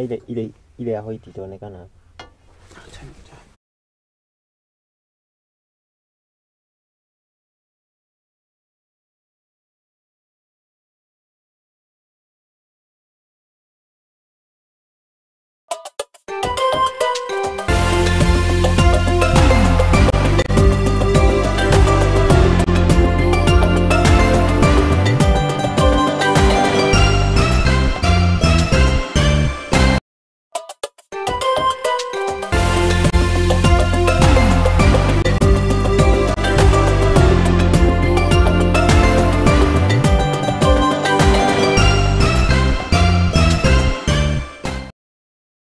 Ile ile ile ya white itaonekana hapa.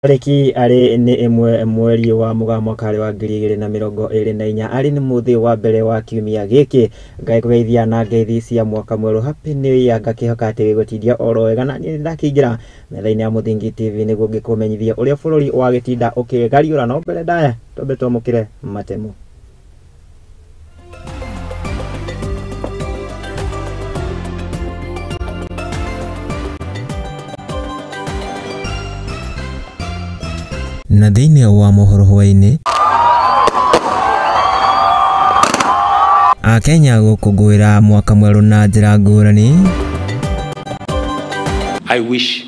Tarĩki arĩ nĩ 1 mweri wa Mũgaa mwaka wa 2024 arĩ nĩ mũthĩ wa mbere wa kiumia gĩkĩ ngagĩkũgeithia na ngeithi cia mwaka mwerũ. Happy New Year, ngakĩhoka atĩ gĩgũtindia oro wega na niĩ ndakĩingĩra metha-inĩ ya Mũthingi TV nĩguo ngĩkũmenyithia ũrĩa bũrũri wagĩtinda ũkĩgariũra. No mbere ndaya twambe twamũkĩre matemo. Na thĩinĩ wa mohoro hwaĩ-inĩ, Akenya gũkũngũĩra mwaka mwerũ na njĩra ngũrani. I wish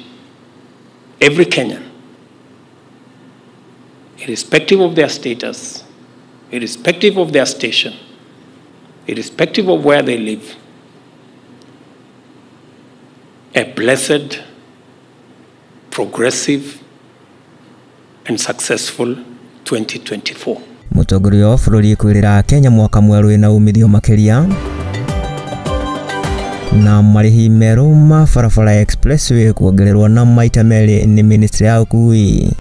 every Kenyan, irrespective of their status, irrespective of their station, irrespective of where they live, a blessed, progressive, and successful 2024. Mũtongoria wa bũrũri kwĩrĩra Kenya mwaka mwerũ wĩna umithio makĩria. Na marĩhi merũ ma barabara expressway kuongererwo na maita merĩ nĩ ministry ya ũkui.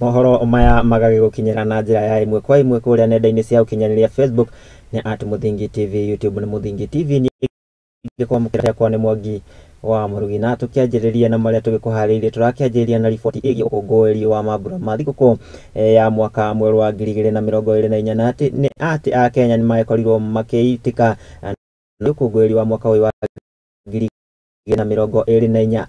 Mohoro maya magagĩgũkinyĩra na njĩra ya ĩmwe kwa ĩmwe kũrĩa nenda-inĩ cia ũkinyanĩria Facebook nĩ at Mũthingi TV, YouTube nĩ Mũthingi TV. Nĩ kwa nĩ Mwangi wa Mũrugi na tũkĩanjĩrĩria na marĩa tũgĩkũharĩirie. Tũrakĩanjĩrĩria na riboti ĩgiĩ ũkũngũĩri wa mambura ma thigũkũ ya mwaka mwerũ wa 2024 na atĩ nĩ atĩ Akenya nĩmagĩkorirwo makĩitĩka na ũkũngũĩri wa mwaka ũyũ wa 2024,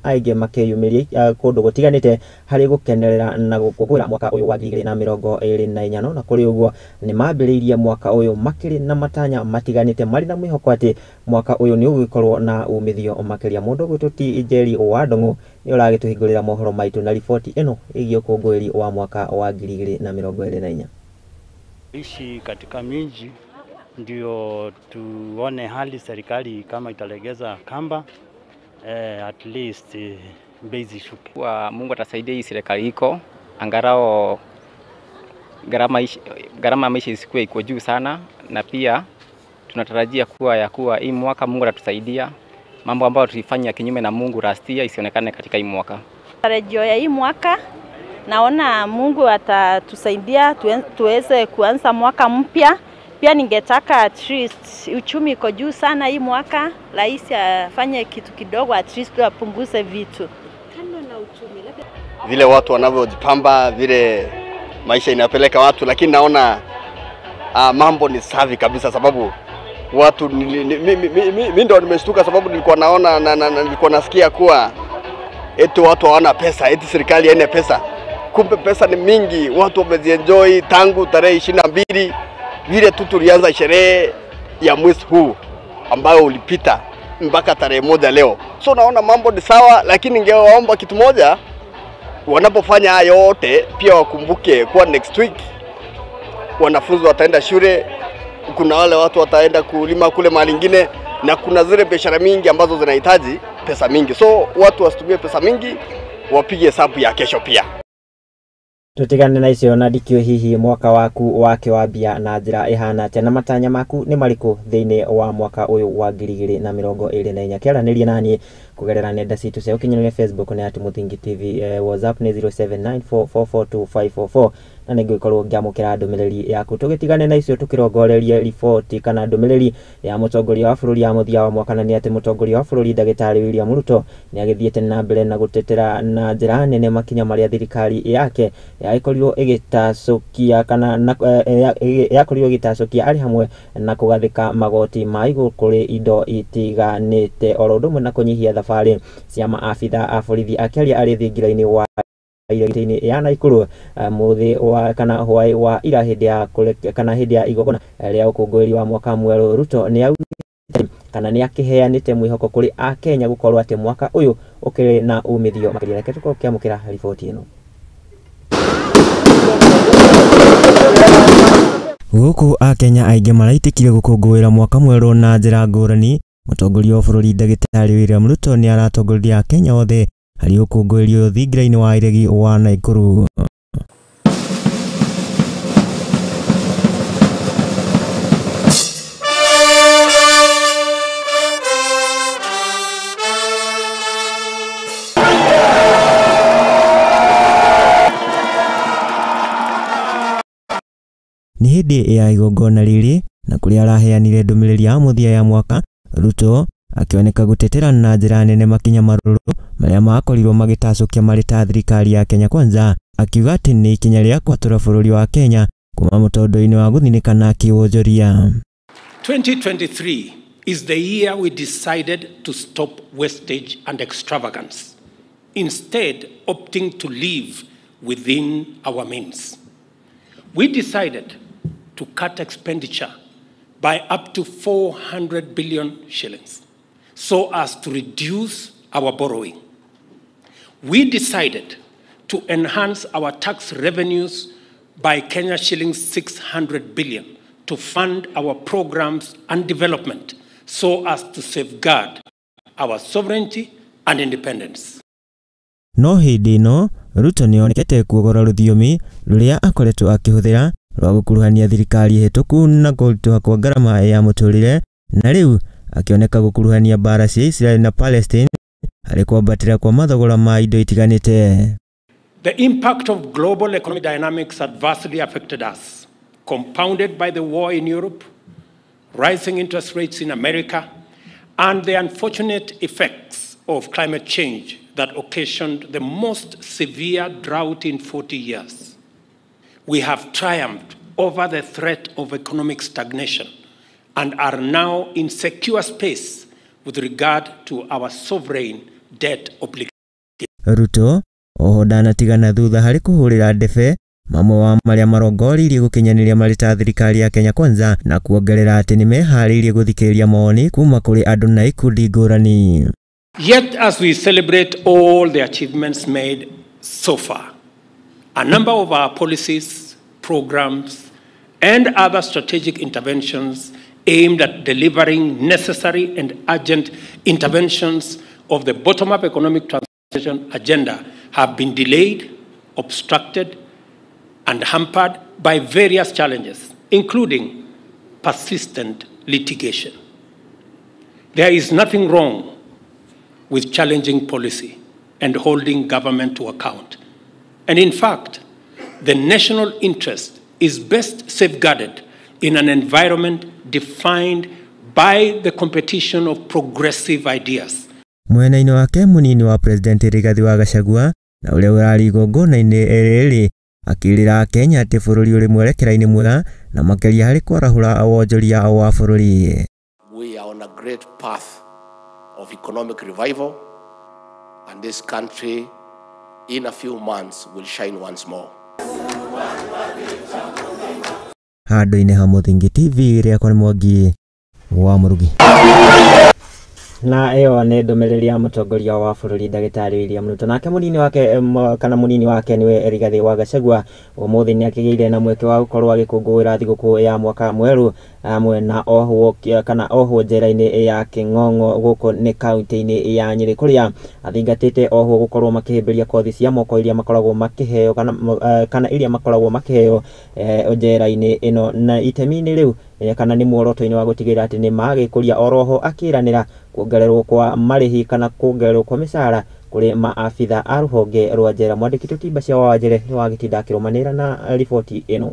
aingĩ makĩyumĩria kũndũ gũtiganĩte harĩ gũkenerera na gũkũngũĩra mwaka ũyũ wa 2024. No na kũrĩ ũguo nĩ mambĩrĩirie mwaka ũyũ makĩrĩ na matanya matiganĩte marĩ na mwĩhoko atĩ mwaka ũyũ nĩ ũgũgĩkorwo na umithio makĩria. Mũndũ ũgwĩtwo T Njeri wa Ndung'u nĩ ũragĩtũhingũrĩra mohoro maitũ na riboti ĩno ĩgiĩ ũkũngũĩri wa mwaka wa 2024. Ishi katika miji ndio tuone hali serikali kama italegeza kamba, at least bei zishuke. Kwa Mungu atasaidia hii serikali iko angarao gharama maisha isikuwe iko juu sana, na pia tunatarajia kuwa ya kuwa hii mwaka Mungu atatusaidia mambo ambayo tulifanya kinyume na Mungu last year isionekane katika hii mwaka. Tarajio ya hii mwaka naona Mungu atatusaidia tuweze kuanza mwaka mpya. Pia ningetaka at least uchumi iko juu sana hii mwaka, rais afanye kitu kidogo at least apunguze vitu. Kando na uchumi, labda vile watu wanavyojipamba, vile maisha inapeleka watu, lakini naona mambo ni safi kabisa, sababu watu mimi ndo nimeshtuka, sababu nilikuwa naona na nilikuwa nasikia kuwa eti watu hawana pesa, eti serikali haina pesa. Kumbe pesa ni mingi, watu wamezienjoy tangu tarehe 22 vile tu tulianza sherehe ya mwezi huu ambayo ulipita mpaka tarehe 1 leo. So naona mambo ni sawa, lakini ningewaomba kitu moja, wanapofanya haya yote pia wakumbuke kuwa next week wanafunzi wataenda shule, kuna wale watu wataenda kulima kule mahali nyingine, na kuna zile biashara mingi ambazo zinahitaji pesa mingi. So watu wasitumie pesa mingi, wapige hesabu ya kesho pia. Tutigane na icio na ndikio hihi mwaka waku wake wambia na njĩra ĩhana atĩa na matanya maku nĩ marĩkũ thĩinĩ wa mwaka ũyũ wa 2024. Kĩaranĩria naniĩ kũgerera nenda citũ cia ũkinyanĩria Facebook nĩ at Mũthingi TV, WhatsApp nĩ 0794442544 na nĩngũgĩkorwo ngĩamũkĩra ndũmĩrĩri yaku. Tũgĩtigane na icio tũkĩrongorerie riboti kana ndũmĩrĩri ya mũtongoria wa bũrũri ya mũthia wa mwaka, na nĩ atĩ mũtongoria wa bũrũri ndagĩtarĩ William Ruto nĩ agĩthiĩte na mbere na gũtetera na njĩra nene makinya marĩa thirikari yake yagĩkorirwo ĩgĩtacũkia kana yakorirwo ĩgĩtacũkia arĩ hamwe na kũgathĩka magoti ma igũrũ kũrĩ indo itiganĩte oro ũndũ ũmwe na kũnyihia thabarĩ cia maabitha a borithi. Akĩaria arĩ thingira-inĩ wa iregiti-inĩ ya Naikuru mũthĩ wa kana hwaĩ wa ira hĩndĩ ya kana hĩndĩ ya igongona rĩa ũkũngũĩri wa mwaka mwerũ, Ruto nĩ kana nĩ akĩheanĩte mwĩhoko kũrĩ akenya gũkorwo atĩ mwaka ũyũ ũkĩrĩ na umithio makĩria. Reke tũkorwo tũkĩamũkĩra riboti ĩno. Gũkũ akenya aingĩ maraitĩkire gũkũngũĩra mwaka mwerũ na njĩra ngũrani. Mũtongoria wa bũrũri Ndagĩtarĩ William Ruto nĩ aratongoririe akenya othe harĩ ũkũngũĩri ũyũ thingira-inĩ wa iregi wa Naikuru. Nĩ hĩndĩ ya igongona rĩrĩ na kũrĩa araheanire ndũmĩrĩri ya mũthia ya mwaka, Ruto akĩoneka gũtetera na njĩra nene makinya marũrũ marĩa makorirwo magĩtacũkia marĩ ta thirikari ya Kenya Kwanza, akiuga atĩ nĩ ikinya rĩa kwatũra bũrũri wa Kenya kuma mũtondo-inĩ wa gũthinĩkana kĩwonjoria. 2023 is the year we decided to stop wastage and extravagance, instead opting to live within our means. We decided to cut expenditure by up to 400 billion shillings so as to reduce our borrowing. We decided to enhance our tax revenues by Kenya shillings 600 billion to fund our programs and development so as to safeguard our sovereignty and independence. No hĩndĩ ĩno Ruto nĩonekete kuogora rũthiomi rũrĩa akoretwo akĩhũthĩra rwa gũkuruhania thirikari hĩtũku na kũritũha kwa ngarama ya mũtũrĩre, na rĩu akĩoneka gũkuruhania mbara cia Israel na Palestine harĩ kwambatĩra kwa mathogora ma indo itiganĩte. The impact of global economic dynamics adversely affected us, compounded by the war in Europe, rising interest rates in America, and the unfortunate effects of climate change that occasioned the most severe drought in 40 years. We have triumphed over the threat of economic stagnation and are now in secure space with regard to our sovereign debt obligation. Ruto oho ndanatigana thutha harĩ kũhũrĩra ndebe mamwe wa marĩa marongoririe gũkinyanĩria marĩ ta thirikari ya Kenya Kwanza na kuongerera atĩ nĩmeharĩirie gũthikĩrĩria mawoni kuma kũrĩ andũ na ikundi ngũrani. Yet as we celebrate all the achievements made so far, a number of our policies, programs, and other strategic interventions aimed at delivering necessary and urgent interventions of the bottom-up economic transformation agenda have been delayed, obstructed, and hampered by various challenges, including persistent litigation. There is nothing wrong with challenging policy and holding government to account. And in fact, the national interest is best safeguarded in an environment defined by the competition of progressive ideas. Mwena-inĩ wake mũnini wa President Rigathi wa Gachagua na ũrĩa ũrarĩ igongona-inĩ rĩrĩ akĩrĩra Kenya atĩ bũrũri ũrĩ mwerekera-inĩ mwega na makĩria harĩ kwarahũra wonjoria wa bũrũri. We are on a great path of economic revival, and this country in a few months will shine once more. Handũ-inĩ ha Mũthingi TV rĩakwa nĩ Mwangi wa Mũrugi. Na ĩyo nĩ ndũmĩrĩri ya mũtongoria wa bũrũri Ndagĩtarĩ William Ruto. Nake mũnini wake kana mũnini wake nĩwe Rigathi wa Gachagua ũmũthĩ nĩakĩgĩire na mweke wa gũkorwo agĩkũngũĩra thigũkũ ya mwaka mwerũ hamwe na ohwo kana ohwo njera-inĩ ya Kĩng'ong'o gũkũ nĩ kaunti-inĩ ya Nyĩrĩ kũrĩa athingatĩte ohwo gũkorwo makĩhĩmbĩria kothi cia moko iria makoragwo makĩheo kana iria makoragwo makĩheo njera-inĩ ĩno na itemi-inĩ rĩu kana nĩ muoroto-inĩ wa gũtigĩrĩra atĩ nĩ magĩkũria oroho akĩranĩra kuongererwo kwa marĩhi kana kuongererwo kwa mĩcara kũrĩ maabitha a rũhonge rwa njera. Mwandĩki Tũtimba cia Wanjere nĩ wagĩtinda akĩrũmanĩra na riboti ĩno.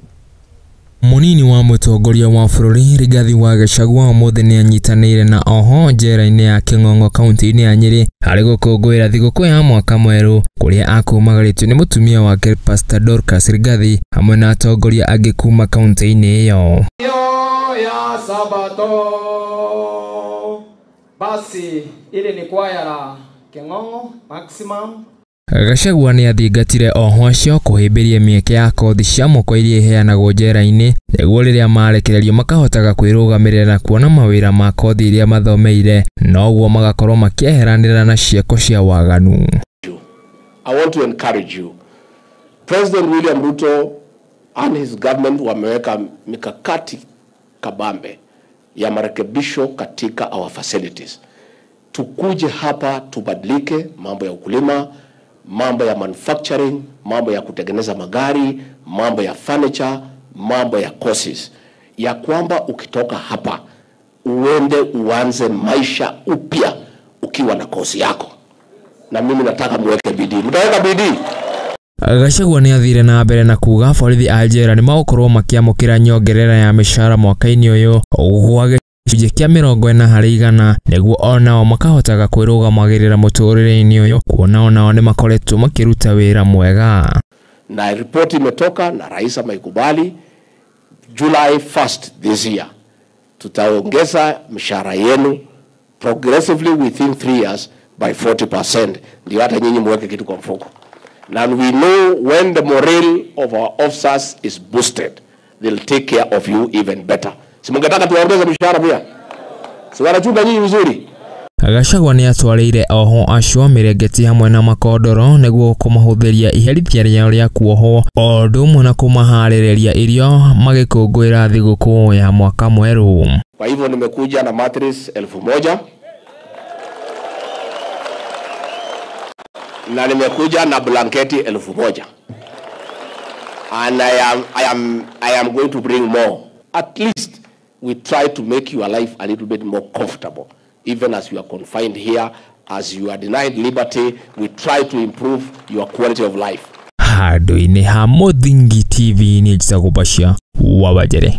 Munini wa mũtongoria wa bũrũri Rigathi wa Gachagua ũmũthĩ nĩanyitanĩire na oho njera-inĩ ya Kĩng'ong'o kaunti-inĩ ya Nyĩrĩ harĩ gũkũngũĩra thigũkũ ya mwaka mwerũ kũrĩa akumagarĩtio nĩ mũtumia wake Pastor Dorcas Rigathi hamwe na atongoria angĩ kuma kaunti-inĩ ĩyo. Ya Sabato. Basi ili ni kwaya la King'ong'o Maximum. Gachagua nĩ athingatire ohwo acio kũhĩmbĩria mĩeke ya kothi cia moko iria iheanagwo njera-inĩ nĩguo rĩrĩa marekererio makahotaga kwĩrũgamĩrĩra na kuona mawĩra ma kothi iria mathomeire, noguo magakorwo makĩeheranĩra na ciĩko cia waganu. I want to encourage you. President William Ruto and his government wameweka mikakati kabambe ya marekebisho katika our facilities. Tukuje hapa tubadilike mambo ya ukulima, mambo ya manufacturing, mambo ya kutengeneza magari, mambo ya furniture, mambo ya courses. Ya kwamba ukitoka hapa uende uanze maisha upya ukiwa na kosi yako. Na mimi nataka muweke bidii. Mtaweka bidii? Gachagua nĩ athire na mbere na kuga borithi a njera nĩ magũkorwo makĩamũkĩra nyongerera ya mĩcara mwaka-inĩ ũyũ gwa gĩcunjĩ kĩa 40% nĩguo onao makahotaga kwĩrũgamagĩrĩra mũtũrĩre-inĩ ũyũ, kuona onao nĩ makoretwo makĩruta wĩra mwega. Na ripoti imetoka na rais ameikubali. July 1st this year tutaongeza mshahara yenu progressively within 3 years by 40%. Ndio hata nyinyi muweke kitu kwa mfuko. And we know when the morale of our officers is boosted, they'll take care of you even better. Si mungetaka tuongeze mshahara pia? Si wanachunga nyinyi vizuri? Gachagua nĩ atwarĩire ohwo acio mĩrengeti hamwe na makondoro nĩguo kũmahũthĩria iherithia rĩao rĩa kuohwo o ũndũ ũmwe na kũmaharĩrĩria irio magĩkũngũĩra thigũkũ ya mwaka mwerũ. Kwa hivyo nimekuja na mattress 1000 na nimekuja na blanketi 1000. And I am going to bring more. At least we try to make your life a little bit more comfortable. Even as you are confined here, as you are denied liberty, we try to improve your quality of life. Handũ-inĩ ha Mũthingi TV nĩ njĩtagwo Bacia wa Wanjere.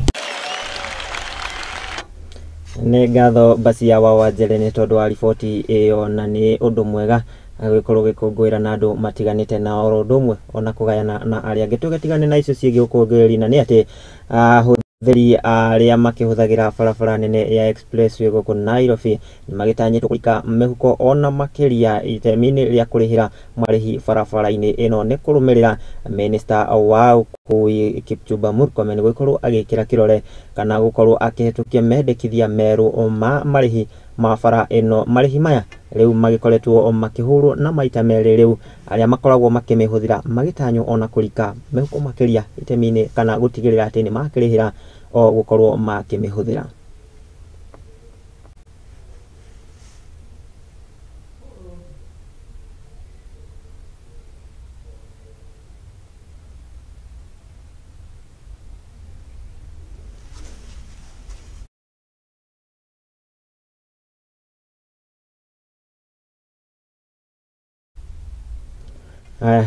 Nĩ ngatho Bacia wa Wanjere nĩ tondũ wa riboti ĩyo, na nĩ ũndũ mwega gũgĩkorwo gĩkũngũĩra na andũ matiganĩte na oro ũndũ ũmwe ona kũgayana na arĩa angĩ. Tũgĩtigane na icio ciĩgiĩ ũkũngũĩri, na nĩ atĩ ahũthĩri arĩa makĩhũthagĩra barabara nene ya expressway gũkũ Nairobi nĩ magĩtanyĩtwo kũrika mĩhuko ona makĩria itemi-inĩ rĩa kũrĩhĩra marĩhi barabara-inĩ ĩno nĩ kũrũmĩrĩra minista wa ũkui Kipchumba Murkomen gũgĩkorwo agĩkĩra kĩrore kana gũkorwo akĩhĩtũkia mendekithia merũ ma marĩhi ma bara ĩno. Marĩhi maya rĩu magĩkoretwo makĩhũrwo na maita merĩ, rĩu arĩa makoragwo makĩmĩhũthĩra magĩtanywo ona kũrika mĩhuko makĩria itemi-inĩ kana gũtigĩrĩra atĩ nĩ makĩrĩhĩra o gũkorwo makĩmĩhũthĩra.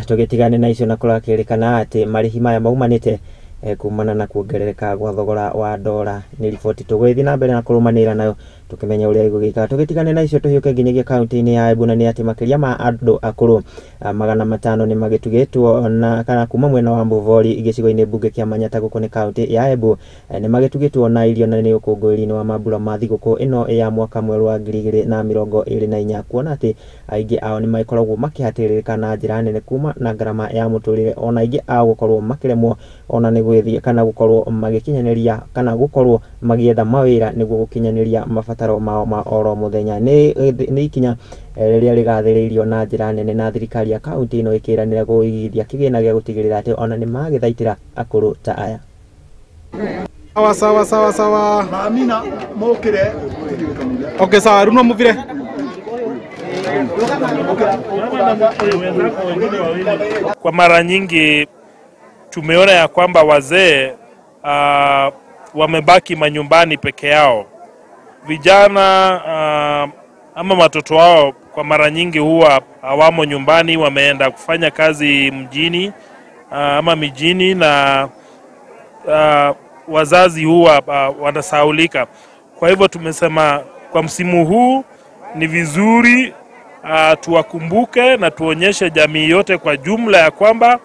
Tũgĩtigane na icio na kũrakĩrĩkana atĩ marĩhi maya maumanĩte kumana na kuongerereka gwa thogora wa ndora. Nĩ riboti tũgũgĩthiĩ na mbere na kũrũmanĩrĩra nayo tũkĩmenya ũrĩa ĩgũgĩikara. Tũgĩtigane na icio tũhiũke nginyagia kaunti-inĩ ya Embu, na nĩ atĩ makĩria ma andũ akũrũ 500 nĩ magĩtugĩtwo na kana kuma mwena wa Mubori gĩcigo-inĩ mbunge kĩa Manyata gũkũ nĩ kaunti ya Embu nĩ magĩtugĩtwo na irio na nĩ ũkũngũĩri-inĩ wa mambura ma thigũkũ ĩno ya mwaka mwerũ wa 2024, kuona atĩ aingĩ ao nĩ magĩkoragwo makĩhatĩrĩrĩka na njĩra nene kuma na ngarama ya mũtũrĩre, ona aingĩ ao gũkorwo makĩremwo ona nĩ gwĩthiĩ kana gũkorwo magĩkinyanĩria kana gũkorwo magĩetha mawĩra nĩguo gũkinyanĩria mabataro mao ma oro mũthenya. Nĩ ikinya rĩrĩa rĩgathĩrĩirio na njĩra nene na thirikari ya kaunti ĩno ĩkĩranĩra kũigithia kĩgĩna gĩa gũtigĩrĩra atĩ ona nĩ magĩthaitĩra akũrũ ta aya. Sawa sawa sawa sawa. Maamina mokire. Okay sawa, runo muvire. Kwa mara nyingi tumeona ya kwamba wazee wamebaki manyumbani peke yao. Vijana ama watoto wao kwa mara nyingi huwa hawamo nyumbani, wameenda kufanya kazi mjini ama mijini, na wazazi huwa wanasahaulika. Kwa hivyo tumesema kwa msimu huu ni vizuri tuwakumbuke na tuonyeshe jamii yote kwa jumla ya kwamba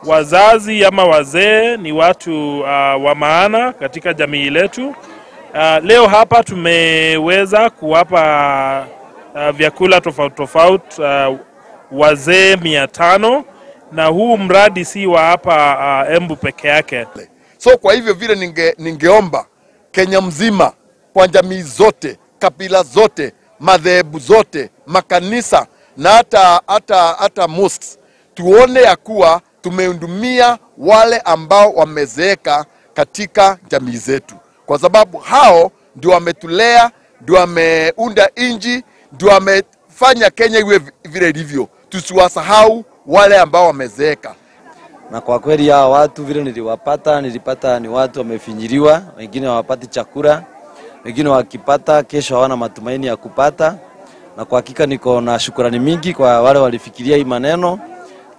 wazazi ama wazee ni watu wa maana katika jamii letu. Leo hapa tumeweza kuwapa vyakula tofauti tofauti wazee 500, na huu mradi si wa hapa Embu peke yake. So kwa hivyo vile ningeomba Kenya mzima, kwa jamii zote, kabila zote, madhehebu zote, makanisa na hata mosques, tuone ya kuwa tumehudumia wale ambao wamezeeka katika jamii zetu, kwa sababu hao ndio wametulea, ndio wameunda inji, ndio wamefanya Kenya iwe vile ilivyo. Tusiwasahau wale ambao wamezeeka. Na kwa kweli hao watu vile nilipata ni watu wamefinyiliwa, wengine hawapati chakula, wengine wakipata kesho hawana matumaini ya kupata. Na kwa hakika niko na shukrani mingi kwa wale walifikiria hii maneno.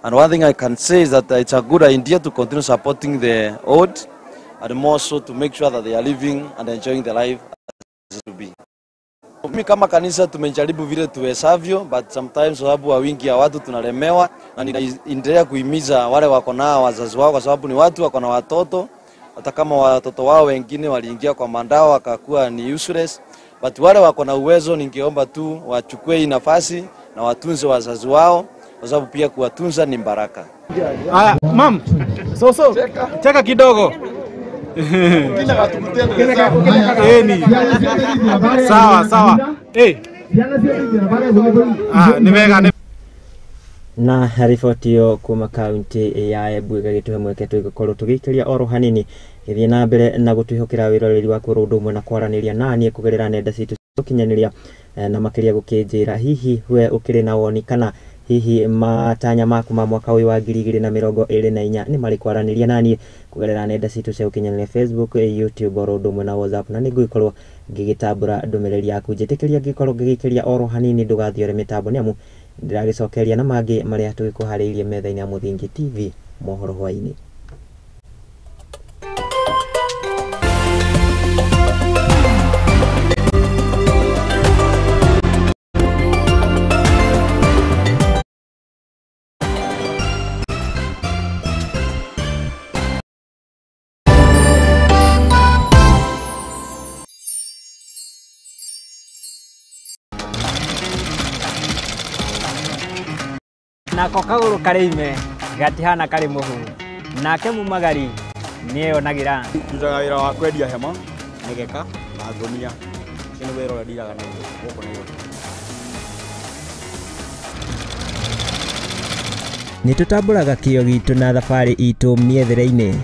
And one thing I can say is that it's a good idea to continue supporting the old and more so to make sure that they are living and enjoying their life as it should be. Mimi kama kanisa tumejaribu vile tuwezavyo, but sometimes sababu wa wingi ya watu tunalemewa, na ninaendelea kuhimiza wale wako nao wazazi wao, kwa sababu ni watu wako na watoto, hata kama watoto wao wengine waliingia kwa mandao wakakuwa ni useless, but wale wako na uwezo ningeomba tu wachukue hii nafasi na watunze wazazi wao, kwa sababu pia kuwatunza ni baraka. Haya, mam, so cheka kidogo. Sawa sawa. Ni na riboti ĩyo kuma kaunti ya Embu ĩgagĩtũhe mweke tũgĩkorwo tũgĩikĩria oro hanini gĩthiĩ na mbere na gũtwĩhokera wĩroreri waku oro ũndũ ũmwe na kwaranĩria naniĩ kũgerera nenda citũ ũkinyanĩria na makĩria gũkĩnjĩra hihi we ũkĩrĩ na woni kana hihi matanya maku ma mwaka ũyũ wa 2024 nĩ marĩ kwaranĩria naniĩ kũgerera nenda citũ cia ũkinyanĩria Facebook, YouTube oro ũndũ ũmwe na WhatsApp, na nĩngũgĩkorwo ngĩgĩtambũra ndũmĩrĩri yaku. Njĩtĩkĩria ngĩkorwo ngĩgĩikĩria oro hanini ndũgathiore mĩtambo nĩ amu ndĩragĩcokeria na mangĩ marĩa tũgĩkũharĩirie metha-inĩ ya Mũthingi TV mohoro hwaĩ-inĩ. Nako kaguru karĩ ime gatihana karĩ mũhu nake mumagari nĩeyonagira. Ndutaga wĩra wa kwendia hema, mĩgeka na ngũnia. Ũcio nĩ wĩra ũrĩa ndiraga naguo gũkũ Nairobi. Nĩ tũtambũraga kĩo gitũ na thabarĩ itũ mĩethere-inĩ.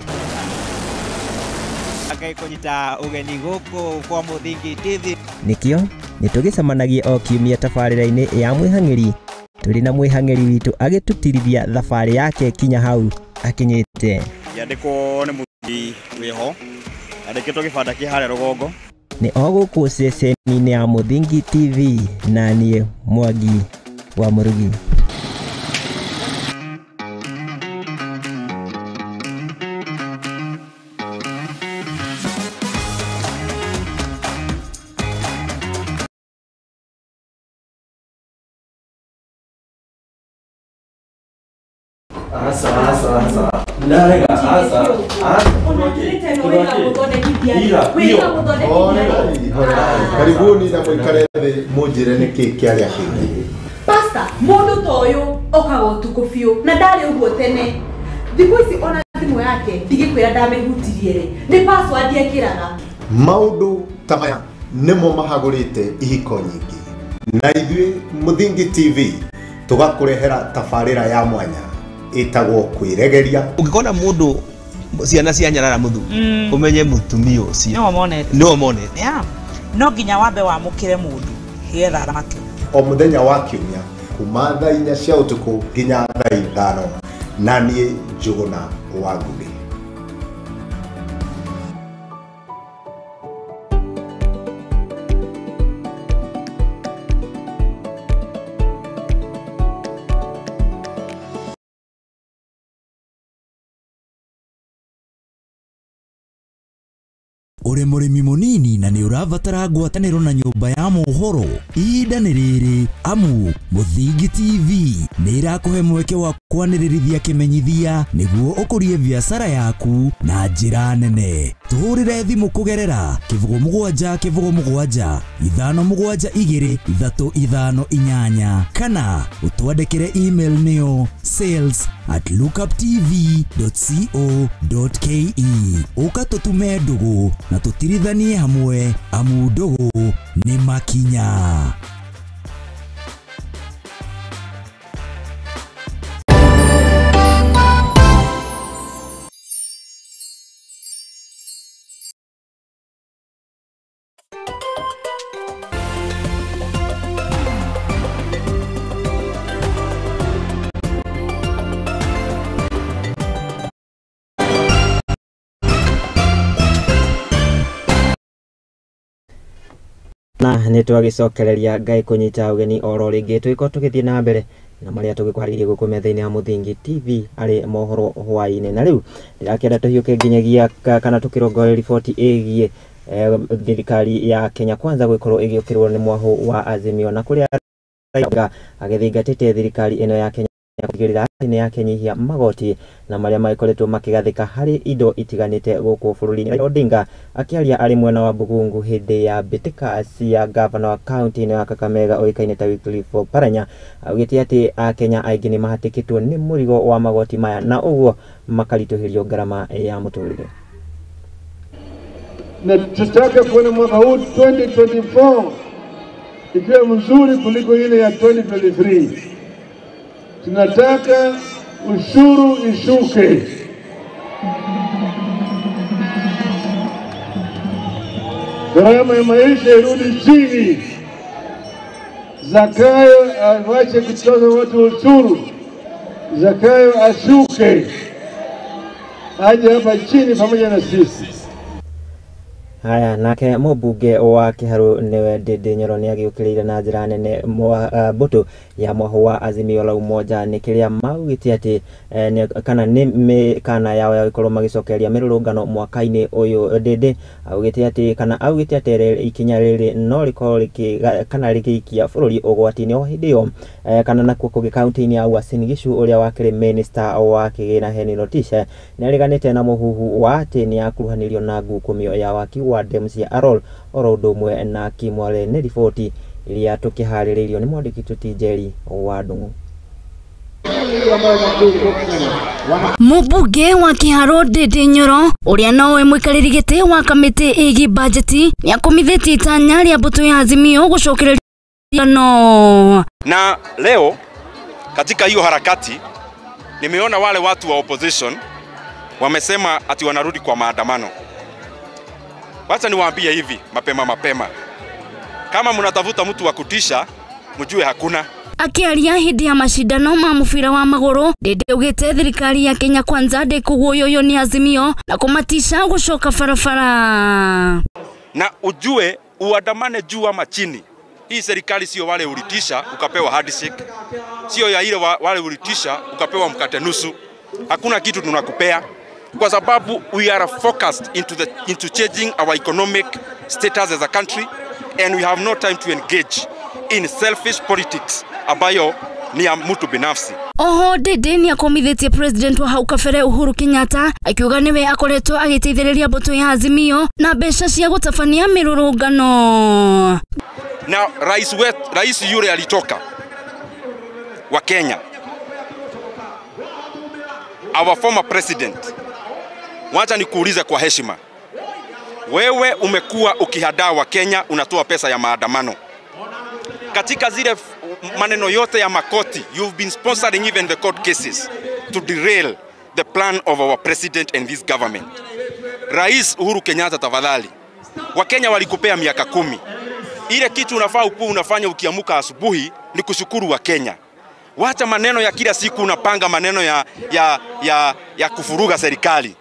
Ngai kũnyita ũgeni gũkũ kwa Mũthingi TV. Nĩkĩo nĩ tũgĩcemanagia o kiumia tabarĩra-inĩ ya mwĩhang'ĩri tũrĩ na mwĩhang'ĩri witũ agĩtũtirithia thabarĩ yake kinya hau akinyĩte. Yandĩkwo nĩ mũthuri wĩho, yandĩkĩtwo gĩbanda kĩ harĩa rũgongo. Nĩ o gũkũ ceceni-inĩ ya Mũthingi TV na niĩ Mwangi wa Mũrugi. Karibuni na mũikare thĩ mũnjĩre nĩkĩ kĩarĩa kĩngĩ. Pastor, mũndũ ta ũyũ okaga ũtukũ biũ na ndarĩ ũguo tene. Thikũ ici ona thimũ yake ndigĩkwĩra ndamĩhutirie rĩ, nĩ password ekĩraga. Maũndũ ta maya nĩmo mahagũrĩte ihiko nyingĩ, na ithuĩ Mũthingi TV tũgakũrehera tabarĩra ya mwanya ĩtagwo kwĩregeria. Ũngĩkona mũndũ ciana cia nyarara mũthuri ũmenye mũtumia ũcio nĩwe monete. No nginya wambe wamũkĩre mũndũ getha aramake. O mũthenya wa kiumia kuma thaa 4 cia ũtukũ nginya thaa 5, na niĩ Njũgũna wa Ngũgĩ. Uri mũrĩmi mũnini na nĩ ũrabatara ngwatanĩro na nyũmba ya mohoro, ihinda nĩ rĩrĩ amu Mũthingi TV nĩ ĩrakũhe mweke wa kwanĩrĩrithia kĩmenyithia nĩguo ũkũrie biacara yaku na njĩra nene. Tũhũrĩre thimũ kũgerera 07 07 5 7 2 3 5 8 kana ũtwandĩkĩre email nĩyo sales@lookuptv.co.ke. Ũka tũtume ndũgũ na tũtirithanie hamwe, amu ndũgũ nĩ makinya. Na nĩ twagicokereria Ngai kũnyita ũgeni oro rĩngĩ tũgĩkorwo tũgĩthiĩ na mbere na marĩa tũgĩkwarĩirie gũkũ metha-inĩ ya Mũthingi TV arĩ mohoro hwaĩ-inĩ. Na rĩu ndĩrakĩenda tũhiũke nginyagia kana tũkĩrongoreria riboti ĩgiĩ thirikari ya Kenya Kwanza gũgĩkorwo ĩgĩũkĩrĩrwo nĩ mwahũ wa Azimio, na kũrĩa Raila agĩthingatĩte thirikari ĩno ya Kenya kũigĩrĩra nĩ yakenyihia magoti na marĩa magĩkoretwo makĩgathĩka harĩ indo itiganĩte gũkũ bũrũri-inĩ. Odinga akĩaria arĩ mwena wa Bugungu hĩndĩ ya mbĩtĩka cia gavana wa kaunti ĩno ya Kakamega ũĩkaine ta Wycliffe Oparanya, augĩte atĩ akenya aingĩ nĩ mahatĩkĩtwo nĩ mũrigo wa magoti maya na ũguo makaritũhĩrio ngarama ya mũtũrĩre. Na tutaka kuona mwaka huu 2024 ikiwa mzuri kuliko ile ya 2023. Tunataka ushuru ishuke. Gharama ya maisha irudi chini. Zakayo awache kutoza watu ushuru. Zakayo ashuke, aje hapa chini pamoja na sisi. Haya, nake mũmbunge wa Kĩharũ nĩwe Ndindi Nyoro nĩagĩũkĩrĩire na njĩra nene mbũtũ ya mwahũ wa Azimio la Umoja nĩ kĩrĩa maugĩte atĩ kana nĩ mĩkana yao ya gũkorwo magĩcokereria mĩrũrũngano mwaka-inĩ ũyũ. Ndindi augĩte atĩ kana augĩte atĩ ikinya rĩrĩ no rĩkorwo kana rĩgĩikia bũrũri ũgwati-inĩ o hĩndĩ ĩyo kana nakuo kũngĩ kaunti-inĩ ya Uasin Gishu ũrĩa wakĩrĩ minister wa kĩgĩna Henry Rotich nĩareganĩte na mũhuhu wa atĩ nĩakuruhanirio na ngukumio ya waki wa demu cia Arror oro ũndũ ũmwe na Kimwale. Nĩ riboti iria tũkĩharĩrĩirio nĩ mwandĩki tũti Njeri wa Ndung'u. Mũmbunge wa Kĩharũ Ndindi Nyoro ũrĩa nowe mũikarĩri gĩtĩ wa kamĩtĩ ĩgiĩ bajeti nĩakomithĩtie itanya rĩa mbũtũ ya Azimio gũcokereria no. Na leo katika hiyo harakati nimeona wale watu wa opposition wamesema ati wanarudi kwa maandamano. Wacha niwaambie hivi mapema mapema, kama mnatafuta mtu wa kutisha mjue hakuna. Akiaria hĩndĩ ya macindano ma mũbira wa magũrũ, Ndindi augĩte thirikari ya Kenya Kwanza ndĩkũguoyoyio nĩ Azimio na kũmatisha gũcoka barabara. Na ujue uandamane juu ama chini, hii serikali sio wale ulitisha ukapewa handshake, sio ya ile wale ulitisha ukapewa mkate nusu. Hakuna kitu tunakupea, kwa sababu we are focused into changing our economic status as a country, and we have no time to engage in selfish politics ambayo ni ya mtu binafsi. Oho Ndindi nĩakomithĩtie president wa hau kabere Uhuru Kenyatta akiuga nĩwe akoretwo agĩteithĩrĩria mbũtũ ya Azimio na mbeca cia gũtabania mĩrũrũngano. Na rais yule alitoka wa Kenya, our former president, wacha nikuulize kwa heshima, wewe umekuwa ukihadaa wa Kenya, unatoa pesa ya maandamano katika zile maneno yote ya makoti. You've been sponsoring even the court cases to derail the plan of our president and this government. Rais Uhuru Kenyatta, tafadhali, Wakenya walikupea miaka 10. Ile kitu unafaa ukuwa unafanya ukiamuka asubuhi ni kushukuru wa Kenya. Wacha maneno ya kila siku unapanga maneno ya kufuruga serikali.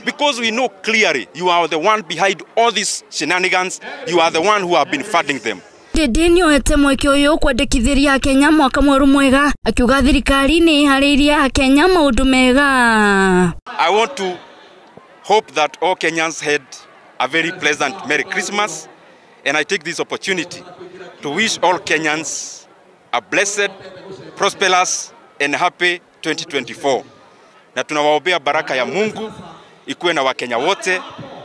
Because we know clearly you are the one behind all these shenanigans. You are the one who have been funding them. Ndindi nĩoete mweke ũyũ kwendekithĩria Akenya mwaka mwerũ mwega, akiuga thirikari nĩ ĩharĩirie Akenya maũndũ mega. I want to hope that all Kenyans had a very pleasant Merry Christmas, and I take this opportunity to wish all Kenyans a blessed, prosperous and happy 2024. Na tunawaombea baraka ya Mungu ikuwe na Wakenya wote,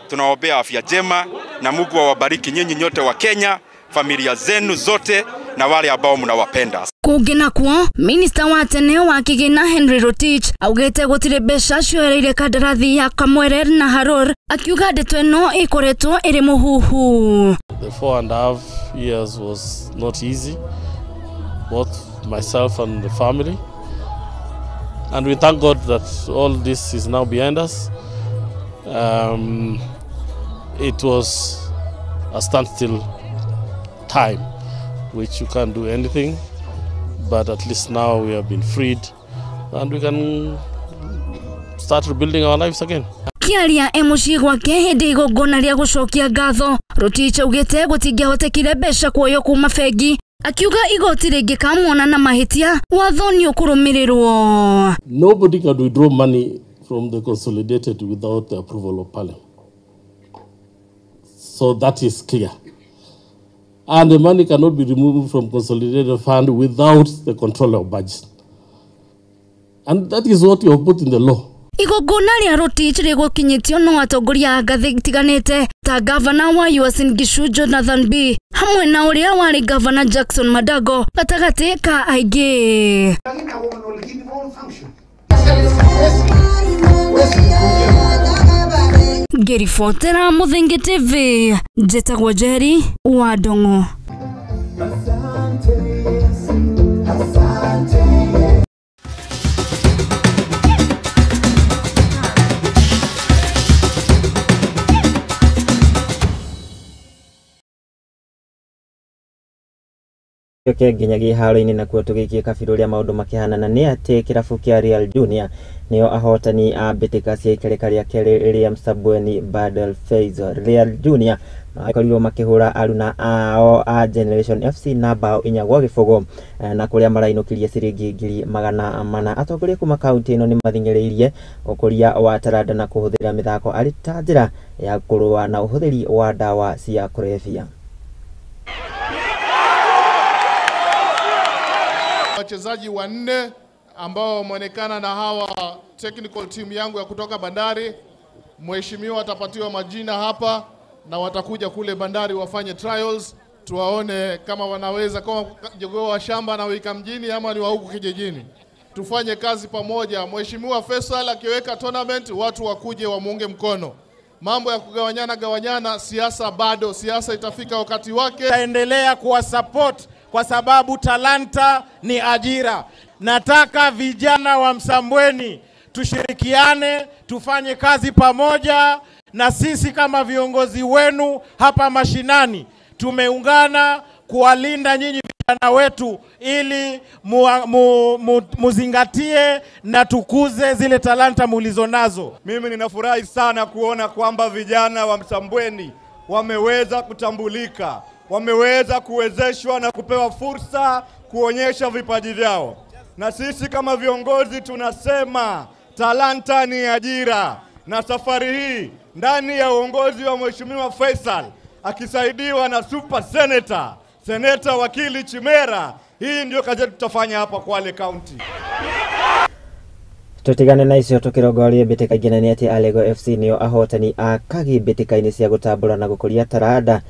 Tunawaombea afya njema na Mungu awabariki nyinyi nyote wa Kenya, familia zenu zote na wale ambao mnawapenda. Kũngĩ nakuo, minista wa tene wa kĩgĩna Henry Rotich augĩte gũtirĩ mbeca cioereire kandarathi ya Kamwerer na Haror, akiuga ndeto ĩno ĩkoretwo ĩrĩ mũhuhu. The 4.5 years was not easy, both myself and the family. And we thank God that all this is now behind us. It was a standstill time, which you can't do anything, but at least now we have been freed and we can start rebuilding our lives again. Kĩaria e mũciĩ gwake hĩndĩ igongona rĩa gũcokia ngatho, Rotich augĩte gũtingĩahotekire mbeca kuoywo kuma bengi, akiuga igoti rĩngĩkamuona na mahĩtia watho nĩ ũkũrũmĩrĩrwo. Nobody can withdraw money from the consolidated without the approval of Parliament. So that is clear. And the money cannot be removed from consolidated fund without the control of budget. And that is what you have put in the law. Igongona rĩa Rotich rĩgũkinyĩtio no atongoria a ngathĩ itiganĩte ta gavana wa Uasin Gishu Jonathan B hamwe na ũrĩa warĩ gavana Jackson Madago gatagatĩ ka aingĩ. Ngĩribotera Mũthingi TV, njĩtagwo Njeri wa Ndong'o. Gĩũke nginya gĩharo-inĩ nakuo tũgĩikie kabirũ ũrĩa maũndũ makĩhana na nĩ atĩ kĩrabu kĩa Real Junior nĩo ahotani a mbĩtĩka cia ikereka rĩa kerĩ rĩa Msabweni Badel Faisal. Real Junior makorirwo makĩhũra aruna ao a Generation FC na bao 4-0 na kũrĩa marainũkirie ciringi 400,000. Atongoria kuma kaunti ĩno nĩ mathing'ĩrĩirie ũkũria wa taranda na kũhũthĩra mĩthako arĩ ta njĩra ya kũrũa na ũhũthĩri wa ndawa cia kũrebia. Wachezaji wanne ambao wameonekana na hawa technical team yangu ya kutoka Bandari. Mheshimiwa atapatiwa majina hapa na watakuja kule Bandari wafanye trials, tuwaone kama wanaweza, kama jogoo wa shamba na wika mjini ama ni wa huku kijijini. Tufanye kazi pamoja. Mheshimiwa Faisal akiweka tournament watu wakuje wamuunge mkono. Mambo ya kugawanyana gawanyana, siasa bado, siasa itafika wakati wake. Taendelea kuwa support kwa sababu talanta ni ajira. Nataka vijana wa Msambweni tushirikiane, tufanye kazi pamoja, na sisi kama viongozi wenu hapa mashinani tumeungana kuwalinda nyinyi vijana wetu ili muzingatie na tukuze zile talanta mulizonazo. Mimi ninafurahi sana kuona kwamba vijana wa Msambweni wameweza kutambulika, wameweza kuwezeshwa na kupewa fursa kuonyesha vipaji vyao. Na sisi kama viongozi tunasema talanta ni ajira. Na safari hii ndani ya uongozi wa Mheshimiwa Faisal akisaidiwa na super senator, Senator Wakili Chimera, hii ndio kazi tutafanya hapa Kwale County. Tutigane na icio tukirongorie mbĩtĩka ingĩ nĩ atĩ Alego FC nĩo ahotani a Kagi mbĩtĩka-inĩ cia gũtambũra na gũkũria taranda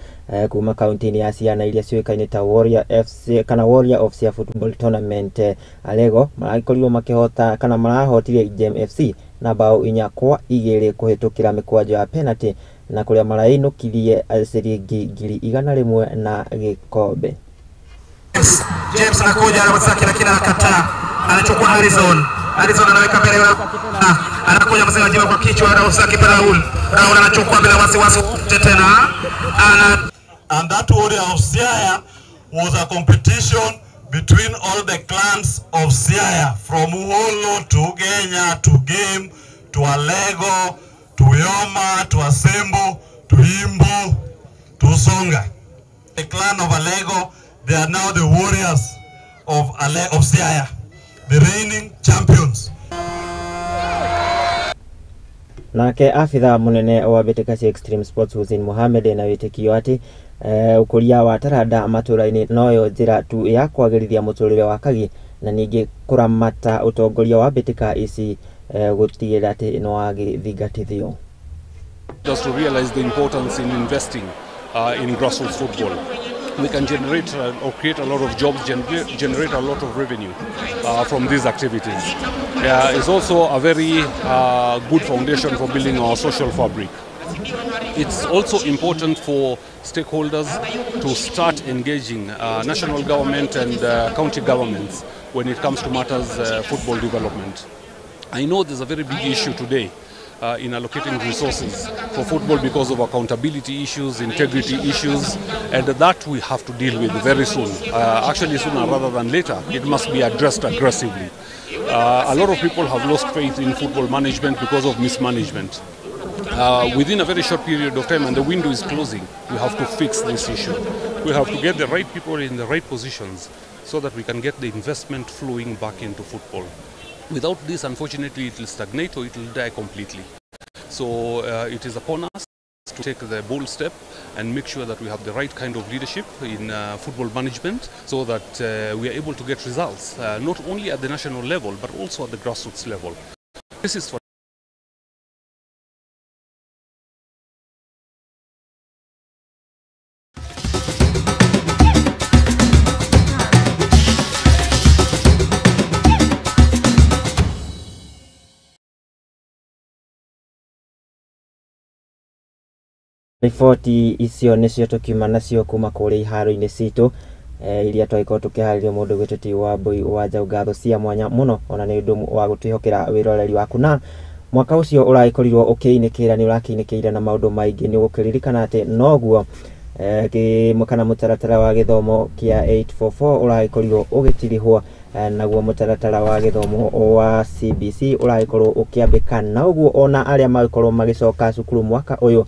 kuma kaunti-inĩ ya Siaya iria ciũĩkaine ta Warrior FC kana Warrior of Siaya Football Tournament. Alego marakorirwo makĩhota kana marahotire Gem FC na bao 4-2 kũhĩtũkĩra mĩkwanjo ya penalty na kũrĩa marainũkirie ciringi 100,000 na gĩkombe. James anakuja na Masaki lakini anakataa, anachukua Harrison. Harrison anaweka mbele, anakuja mzee anajibu kwa kichwa na Osaki Raul. Raul anachukua bila wasiwasi tena. And that Warrior of Siaya was a competition between all the clans of Siaya, from Uholo to Genya to Game to Alego to Yoma to Asembo to Imbo to Songa. The clan of Alego, they are now the warriors of Siaya, the reigning champions. Nake afitha munene wa mbĩtĩka cia Extreme Sports Hussein Mohamed na wĩtĩkio atĩ ũkũria wa taranda matũra-inĩ noyo njĩra tu ya kwagĩrithia mũtũrĩre wa Kagi na ningĩ kũramata ũtongoria wa mbĩtĩka ici gũtigĩrĩra atĩ nĩwagĩthingatithio. Us to realize the importance in investing in grassroots football. We can generate or create a lot of jobs, generate a lot of revenue from these activities. It's also a very good foundation for building our social fabric. It's also important for stakeholders to start engaging national government and county governments when it comes to matters football development. I know there's a very big issue today in allocating resources for football because of accountability issues, integrity issues, and that we have to deal with very soon. Actually sooner rather than later, it must be addressed aggressively. A lot of people have lost faith in football management because of mismanagement. Within a very short period of time, and the window is closing, we have to fix this issue. We have to get the right people in the right positions so that we can get the investment flowing back into football. Without this, unfortunately, it will stagnate or it will die completely. So it is upon us to take the bold step and make sure that we have the right kind of leadership in football management so that we are able to get results, not only at the national level, but also at the grassroots level. This is for Riboti icio nĩcio tũkiuma nacio kuma kũrĩa iharo-inĩ citũ iria twagĩkorwo tũkĩharĩria mũndũ gwĩtwo ti Wambui wa Njaũ. Ngatho cia mwanya mũno ona nĩ ũndũ wa gũtwĩhokera wĩroreri waku na mwaka ũcio ũragĩkorirwo ũkĩinĩkĩra nĩ ũrakĩinĩkĩire na maũndũ maingĩ. Nĩ ũgũkĩririkana atĩ noguo kana mũtaratara wa gĩthomo kĩa 844 ũragĩkorirwo ũgĩtirihwo naguo mũtaratara wa gĩthomo wa CBC ũragĩkorwo ũkĩambĩka na ũguo ona arĩa magĩkorwo magĩcoka cukuru mwaka ũyũ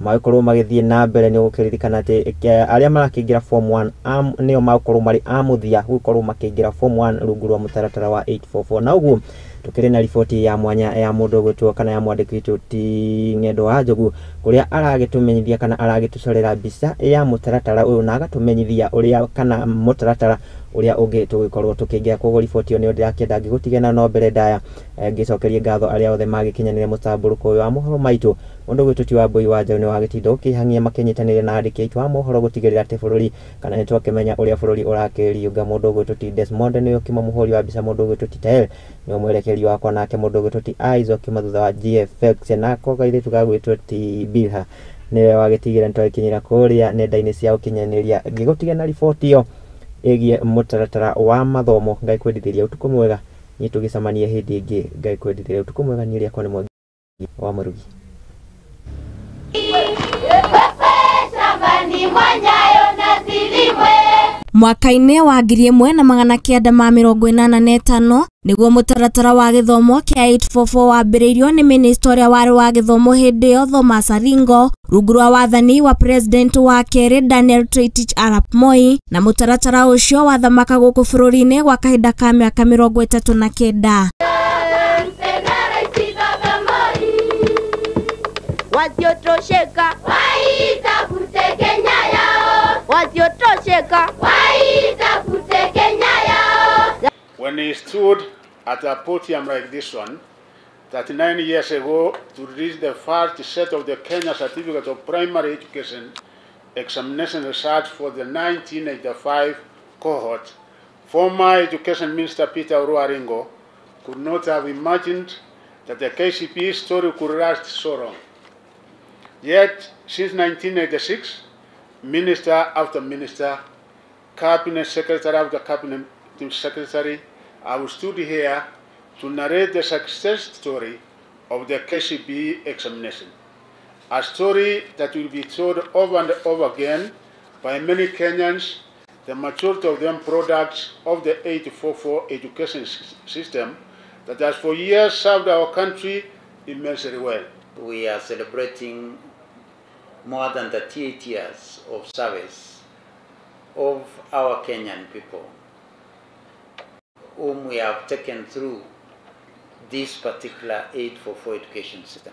magĩkorwo magĩthiĩ na mbere. Nĩ ũgũkĩririkana atĩ arĩa marakĩingĩra form 1 nĩo magũkorwo marĩ a mũthia gũkorwo makĩingĩra form 1 rungu rwa mũtaratara wa 844 na ũguo tukĩrĩ na riboti ya mwanya ya mũndũ ũgwĩtwo kana ya mwandĩki witũ ti Ng'endo wa Njogu kũrĩa aragĩtũmenyithia kana aragĩtũcorera mbica ya mũtaratara ũyũ na agatũmenyithia ũrĩa kana mũtaratara ũrĩa ũngĩ tũgĩkorwo tũkĩingĩra. Koguo riboti ĩyo nĩyo ndĩrakĩenda ngĩgũtige na no mbere ndaya ngĩcokerie ngatho arĩa othe magĩkinyanĩire mũtambũrũko ũyũ wa mohoro maitũ. Mũndũ ũgwĩtwo ti Wambui wa Njaũ nĩ wagĩtinda ũkĩhang'ia makĩnyitanĩire na andĩki aitũ a mohoro gũtigĩrĩra atĩ bũrũri kana nĩ twakĩmenya ũrĩa bũrũri ũrakĩriũnga. Mũndũ ũgwĩtwo ti Desmond nĩwe ũkĩma mũhũri wa mbica, mũndũ ũgwĩtwo ti Tael nĩwe mwerekeri wakwa, nake mũndũ ũgwĩtwo ti Isaac ũkĩma thutha wa GFX nako kairĩtu gagwĩtwo ti Bilha nĩwe wagĩtigĩra nĩtwagĩkinyĩra kũrĩa nenda-inĩ cia ũkinyanĩria. Ngĩgũtiga na riboti ĩyo ĩgiĩ mũtaratara wa mathomo. Ngai kwendithĩria ũtukũ mwega, niĩ tũgĩcemania hĩndĩ ĩngĩ. Ngai kwendithĩria ũtukũ mwega, niĩ rĩakwa nĩ Mwangi wa Mũrugi. Mwaka-inĩ wa 1985 nĩguo mũtaratara wa gĩthomo kĩa 844 wambĩrĩirio nĩ minista ũrĩa warĩ wa gĩthomo hĩndĩ ĩyo Thomas Aringo rungu rwa wathani wa president wa kerĩ Daniel Toroitich arap Moi, na mũtaratara ũcio wathamaka gũkũ bũrũri-inĩ gwa kahinda ka mĩaka 39. Wasiotosheka waitafute Kenya yao, wasiotosheka waitafute Kenya yao. When he stood at a podium like this one 39 years ago to release the first set of the Kenya Certificate of Primary Education examination results for the 1985 cohort, former Education Minister Peter Orwa Aringo could not have imagined that the KCPE story could last so long. Yet, since 1986, minister after minister, cabinet secretary after cabinet secretary, I stood here to narrate the success story of the KCPE examination, a story that will be told over and over again by many Kenyans, the majority of them products of the 844 education system that has for years served our country immensely well. We are celebrating more than 38 years of service of our Kenyan people, whom we have taken through this particular 844 education system.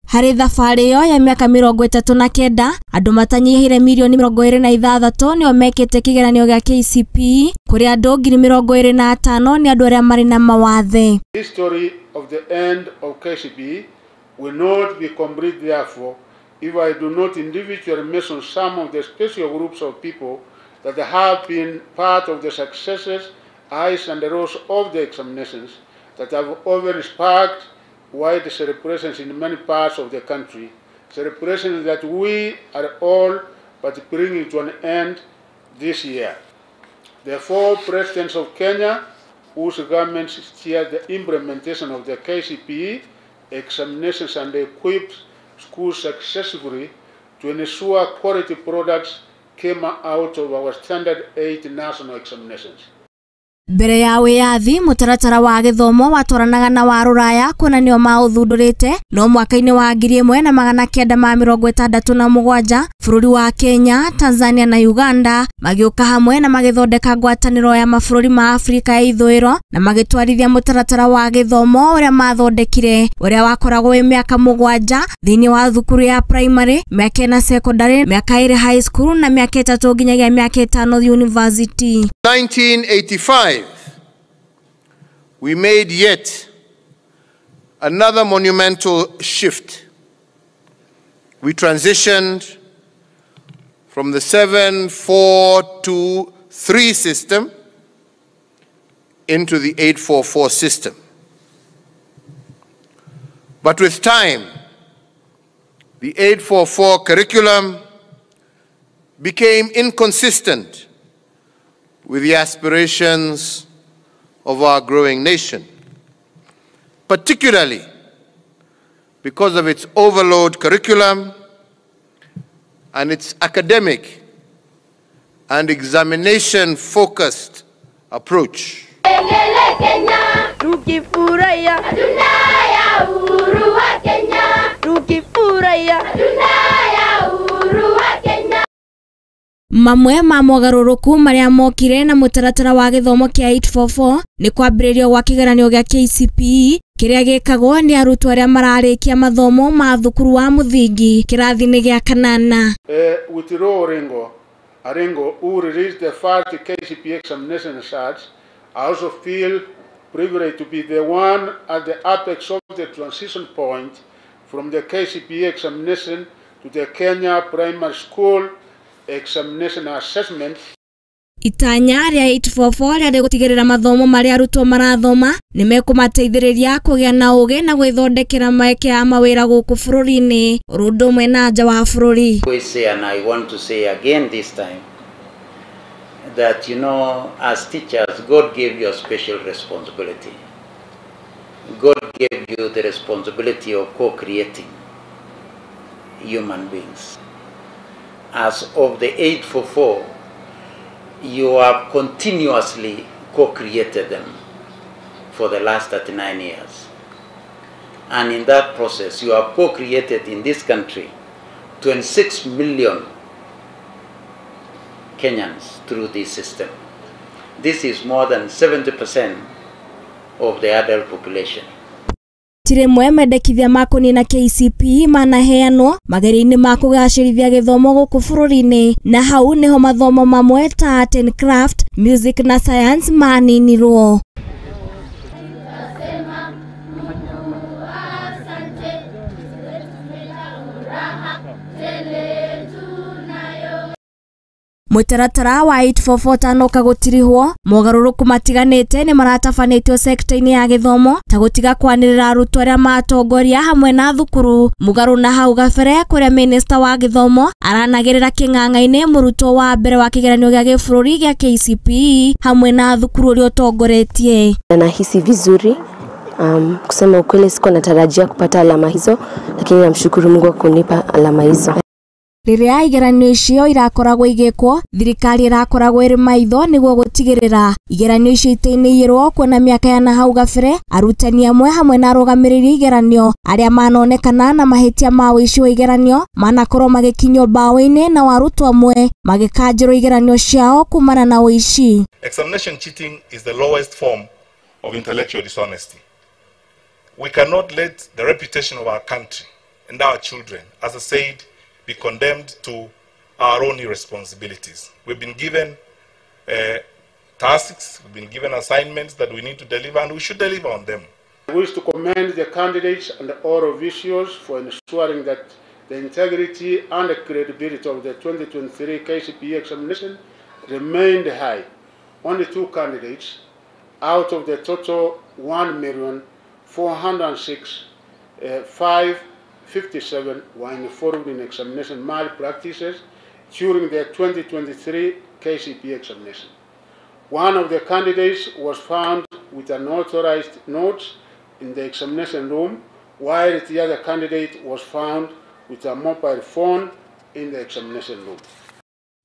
Harĩ thabarĩ ĩyo ya mĩaka 39 andũ matanyihĩire mirioni 26 nĩo mekĩte kĩgeranio gĩa KCPE kũrĩ andũ 25,000 nĩ andũ arĩa marĩ na mawathe. The story of the end of KCPE Will not be complete, therefore, if I do not individually mention some of the special groups of people that have been part of the successes, highs and lows of the examinations that have often sparked wide celebrations in many parts of the country, celebrations that we are all but bringing to an end this year. The four presidents of Kenya, whose governments steered the implementation of the KCPE examinations and equipped schools successfully to ensure quality products came out of our Standard 8 national examinations. Mbere ya wĩyathi mũtaratara wa gĩthomo watwaranaga na wa rũraya kuona nĩo maũthundũrĩte no mwaka-inĩ wa 1967 bũrũri wa Kenya, Tanzania na Uganda magĩũka hamwe na magĩthondeka ngwatanĩro ya mabũrũri ma Afrika ya ithũĩro na magĩtwarithia mũtaratara wa gĩthomo ũrĩa mathondekire ũrĩa wakoragwo wĩ mĩaka 7 thĩinĩ wa thukuru ya primary, mĩaka 4 secondary, mĩaka 2 high school na mĩaka 3 nginyagia mĩaka 5 university. 1985, we made yet another monumental shift. We transitioned from the 7-4-2-3 system into the 8-4-4 system. But with time, the 8-4-4 curriculum became inconsistent with the aspirations of our growing nation, particularly because of its overload curriculum and its academic and examination-focused approach. Mamwe ma mogarũrũku marĩa mokire na mũtaratara wa gĩthomo kĩa 844 nĩ kwambĩrĩrio gwa kĩgeranio gĩa KCPE kĩrĩa gĩkagwo nĩ arutwo arĩa mararĩkia mathomo ma thukuru wa mũthingi kĩrathi-inĩ gĩa kanana. With Aringo, who released the first KCPE examination results, I also feel privileged to be the one at the apex of the transition point from the KCPE examination to the Kenya Primary School Examination Assessment. Itanya rĩa 844 rĩarĩ gũtigĩrĩra mathomo marĩa arutwo marathoma nĩ mekũmateithĩrĩria kũgĩa na ũũgĩ na gwĩthondekera mĩeke ya mawĩra gũkũ bũrũri-inĩ oro ũndũ ũmwe na nja wa bũrũri. We say, and I want to say again this time, that you know, as teachers, God gave you a special responsibility. God gave you the responsibility of co-creating human beings. As of the 844, you have continuously co-created them for the last 39 years. And in that process, you have co-created in this country 26 million Kenyans through this system. This is more than 70% of the adult population. Tiremwe mendekithia ma kũnina KCPE manaheanwo magerio-inĩ ma kũgacĩrithia gĩthomo gũkũ bũrũri-inĩ na hau nĩho mathomo mamwe ta art and craft, music na science maninirwo. Mũtaratara wa 844 tanoka gũtirihwo mogarũrũku matiganĩte nĩ maratabanĩtio sekta-inĩ ya gĩthomo ta gũtiga kwanĩrĩra arutwo arĩa matongoria hamwe na thukuru mũgarũ na hau gabere kũrĩa minista wa gĩthomo aranagĩrĩra kĩng'ang'a-inĩ mũrutwo wa mbere wa kĩgeranio gĩa gĩbũrũri gĩa KCPE hamwe na thukuru ũrĩa ũtongoretie. Nahisi vizuri. Kusema ukweli sikuwa natarajia kupata alama hizo, lakini namshukuru Mungu kunipa alama hizo. Rĩrĩa igeranio icio irakoragwo igĩkwo thirikari irakoragwo ĩrĩ maitho nĩguo gũtigĩrĩra igeranio icio itainĩirwo kuona mĩaka ya nahau gabere arutani amwe hamwe na arũgamĩrĩri igeranio arĩa manonekana na mahĩtia ma ũici wa igeranio manakorwo magĩkinyio mbaũ-inĩ na arutwo amwe magĩkanjĩrwo igeranio ciao kumana na ũici. Examination cheating is the lowest form of intellectual dishonesty. We cannot let the reputation of our country and our children, as I said, be condemned to our own irresponsibilities. We've been given tasks, we've been given assignments that we need to deliver, and we should deliver on them. I wish to commend the candidates and all officials for ensuring that the integrity and the credibility of the 2023 KCPE examination remained high. Only 2 candidates out of the total 1,406,557 were involved in examination malpractices during the 2023 KCPE examination. One of the candidates was found with unauthorized notes in the examination room, while the other candidate was found with a mobile phone in the examination room.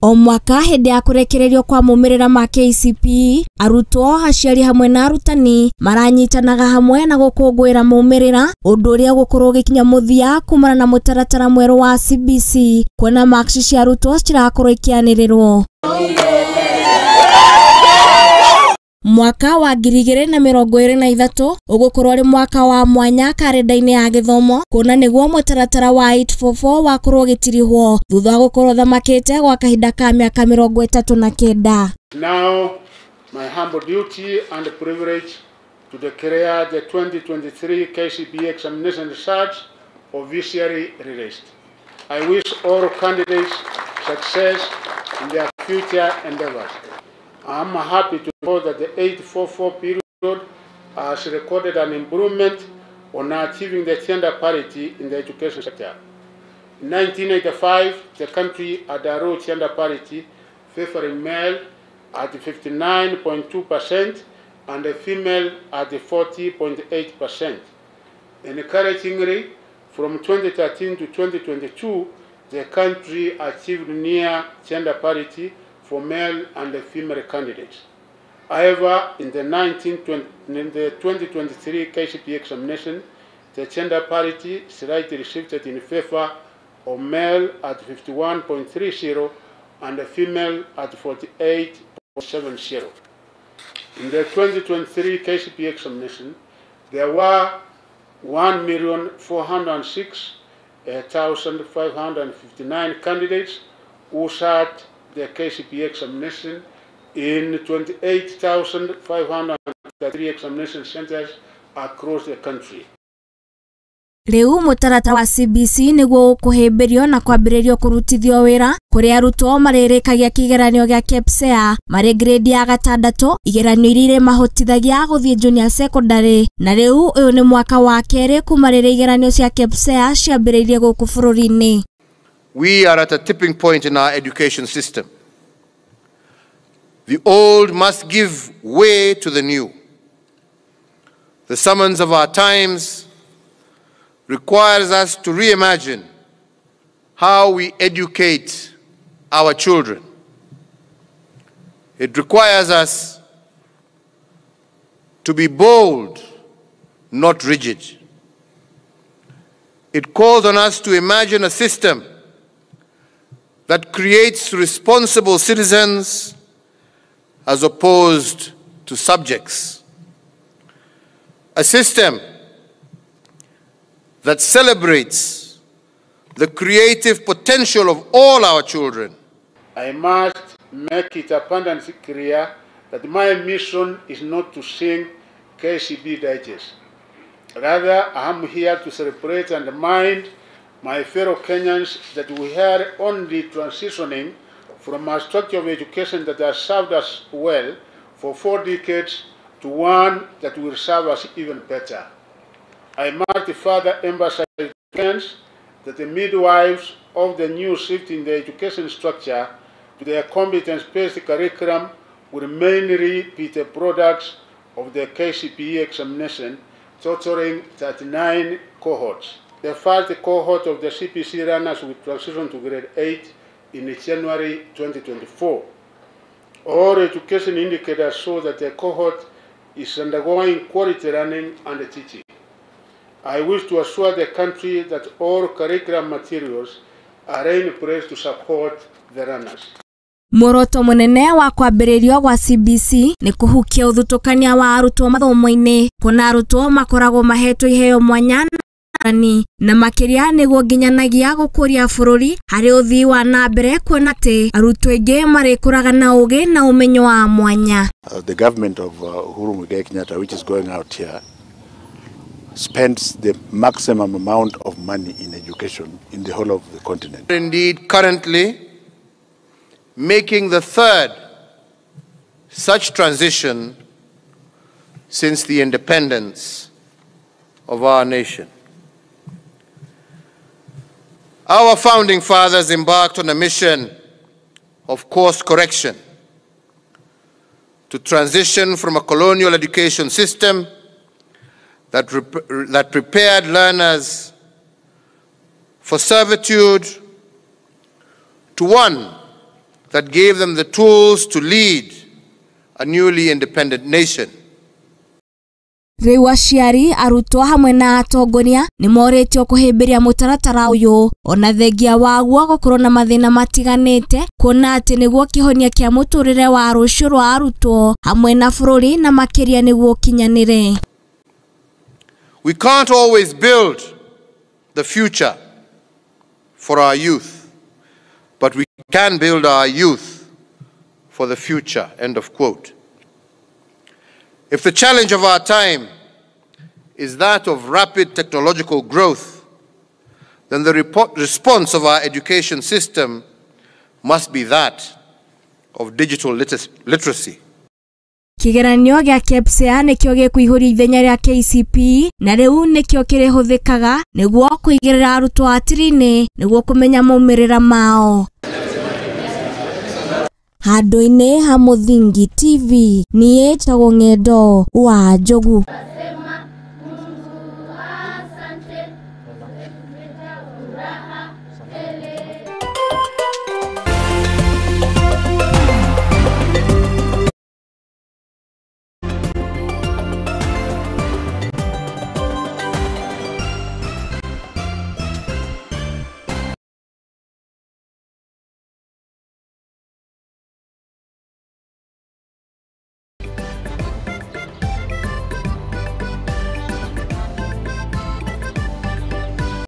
O mwaka hĩndĩ ya kũrekererio kwa maumĩrĩra ma KCPE, arutwo, aciari hamwe na arutani maranyitanaga hamwe na gũkũngũĩra maumĩrĩra, ũndũ ũrĩa ũgũkorwo ũgĩkinya mũthia kumana na mũtaratara mwerũ wa CBC, kuona marks cia arutwo cirakorwo ikĩanĩrĩrwo. Mwaka wa 2023 ũgũkorwo ũrĩ mwaka wa mwanya karenda-inĩ ya gĩthomo, kuona nĩguo mũtaratara wa 844 wakorwo ũgĩtirihwo thutha wa gũkorwo thamakĩte gwa kahinda ka mĩaka 39. Now my humble duty and privilege to declare the 2023 KCPE examination results officially released. I wish all candidates success in their future endeavors. I am happy to report that the 844 period has recorded an improvement on achieving the gender parity in the education sector. In 1985, the country had a low gender parity favoring male at 59.2% and the female at 40.8%. Encouragingly, from 2013 to 2022, the country achieved near gender parity for male and female candidates. However, in the 2023 KCPE examination, the gender parity slightly shifted in favor of male at 51.30 and the female at 48.70. In the 2023 KCPE examination, there were 1,406,559 candidates who sat the KCPE examination in 28,533 examination centers across the country. Rĩu mũtaratara wa CBC nĩguo ũkũhĩmbĩrio na kwambĩrĩrio kũrutithio wĩra kũrĩa arutwo marĩrĩkagia kĩgeranio gĩa KPSEA marĩ grade ya gatandatũ, igeranio iria irĩmahotithagia gũthiĩ junior secondary. Na rĩu ũyũ nĩ mwaka wa kerĩ kuma rĩrĩa igeranio cia KPSEA ciambĩrĩirie gũkũ bũrũri-inĩ. We are at a tipping point in our education system. The old must give way to the new. The summons of our times requires us to reimagine how we educate our children. It requires us to be bold, not rigid. It calls on us to imagine a system that creates responsible citizens as opposed to subjects. A system that celebrates the creative potential of all our children. I must make it abundantly clear that my mission is not to sing KCB Digest. Rather, I am here to celebrate and remind my fellow Kenyans that we are only transitioning from a structure of education that has served us well for 4 decades to one that will serve us even better. I must further emphasize to Kenyans that the midwives of the new shift in the education structure to their competence-based curriculum will mainly be the products of the KCPE examination, totaling 39 cohorts. The first cohort of the CPC learners will transition to grade 8 in January 2024. All education indicators show that the cohort is undergoing quality learning and teaching. I wish to assure the country that all curriculum materials are in place to support the learners. Muoroto munene wa kwambĩrĩrio gwa CBC nĩ kũhukia ũthutũkania wa arutwo mathomo-inĩ, kuona arutwo makoragwo mahetwo iheo mwanya na makĩria nĩguo nginyanagia gũkũria bũrũri harĩ ũthii wa na mbere, kuona atĩ arutwo aingĩ marĩkũraga na ũgĩ na ũmenyo wa mwanya. The government of Uhuru Muigai Kenyatta, which is going out here, spends the maximum amount of money in education in the whole of the continent. Indeed, currently making the third such transition since the independence of our nation. Our founding fathers embarked on a mission of course correction to transition from a colonial education system that prepared learners for servitude to one that gave them the tools to lead a newly independent nation. Rĩu aciari, arutwo hamwe na atongoria nĩ morĩtio kũhĩmbĩria mũtaratara ũyũ ona thengia waguo gũkorwo na mathĩna matiganĩte, kuona atĩ nĩguo kĩhonia kĩa mũtũrĩre wa rũciũ rwa arutwo hamwe na bũrũri na makĩria nĩguo ũkinyanĩre. We can't always build the future for our youth, but we can build our youth for the future, end of quote. If the challenge of our time is that of rapid technological growth, then the response of our education system must be that of digital literacy. Kĩgeranio gĩa KPSEA nĩkĩo gĩkũihũria ithenya rĩa KCPE na rĩu nĩkĩo kĩrĩhũthĩkaga nĩguo kũigĩrĩra arutwo hatĩri-inĩ nĩguo kũmenya maumĩrĩra mao. Handũ-inĩ ha Mũthingi TV, niĩ njĩtagwo Ng'endo wa Njogu.